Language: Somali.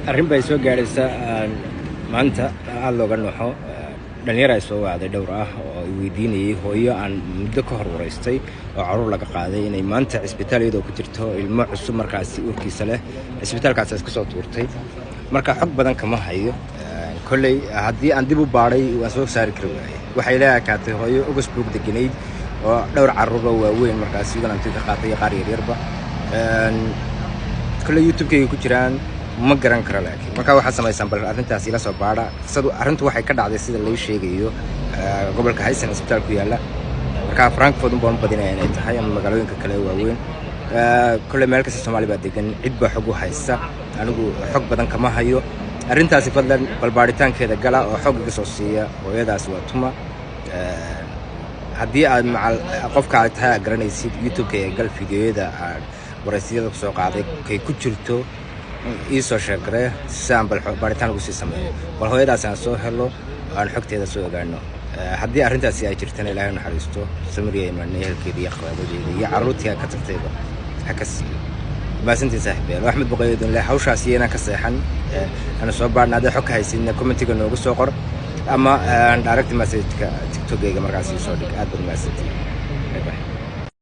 Arrin bay soo gaadhaysa maanta aada looga naxo. Dhalinyar ay soo wacday dhowr ah oo i weydiinayay hooyo aan muddo ka hor waraystay oo caruur laga qaaday inay maanta cisbitaal iyadoo ku jirto, ilmo cusub markaasi uurkiisa leh, cisbitaalkaasi iska soo tuurtay. Marka xog badan kama hayo. Kolley haddii aan dib u baadhay waan soo saari kari waayey. Waxay la ekaatay hooyo Augsburg deganayd oo dhowr caruurba waaweyn markaasi iyagana ka qaatay iyo qaar yaryarba. Kolley YouTube-kayga ku jiraan, ma garan karo. Laakiin marka waxaad samaysaan, bal arrintaas ila soo baadha. Qisadu, arrintu waxay ka dhacday, sida lai sheegayo, gobolka Hessen isbitaal ku yaalla. Marka Frankfurt un baan u badinaya inay tahay ama magaalooyinka kale waaweyn. Kolley meel kasta Soomaali baa degan, cid baa xog u haysta. Anigu xog badan kama hayo arrintaasi. Fadlan bal baaritaankeeda gala oo xog iga soo siiya. Hooyadaasi waa tuma? Haddii aad macal qofka aad tahay aad garanaysid, YouTube-ka ee gal, fideoyada aad waraysiyada kusoo qaaday kay ku jirto iisoo sheegaree, si aan bal baaritaan lagu sii sameeyo, bal hooyadaasi aan soo helo oo aan xogteeda soo ogaano. Haddii arrintaasi ay jirtana, Ilaahay naxariisto, samiriya imaanay ehelkeeda iyo qaraabadeeda iyo carruurtii ka tagtayba ha ka siiyo. Mahadsantiin, saaxiibayaal. Axmed Boqoyadun leh hawshaas iyo inaan ka seexan ana soo baadhna. Hadday xog ka haysidna, commentiga noogu soo qor ama direct message-ka TikTok-eyga markaas ii soo dhig. Aad baad mahadsantiin. Bye bye.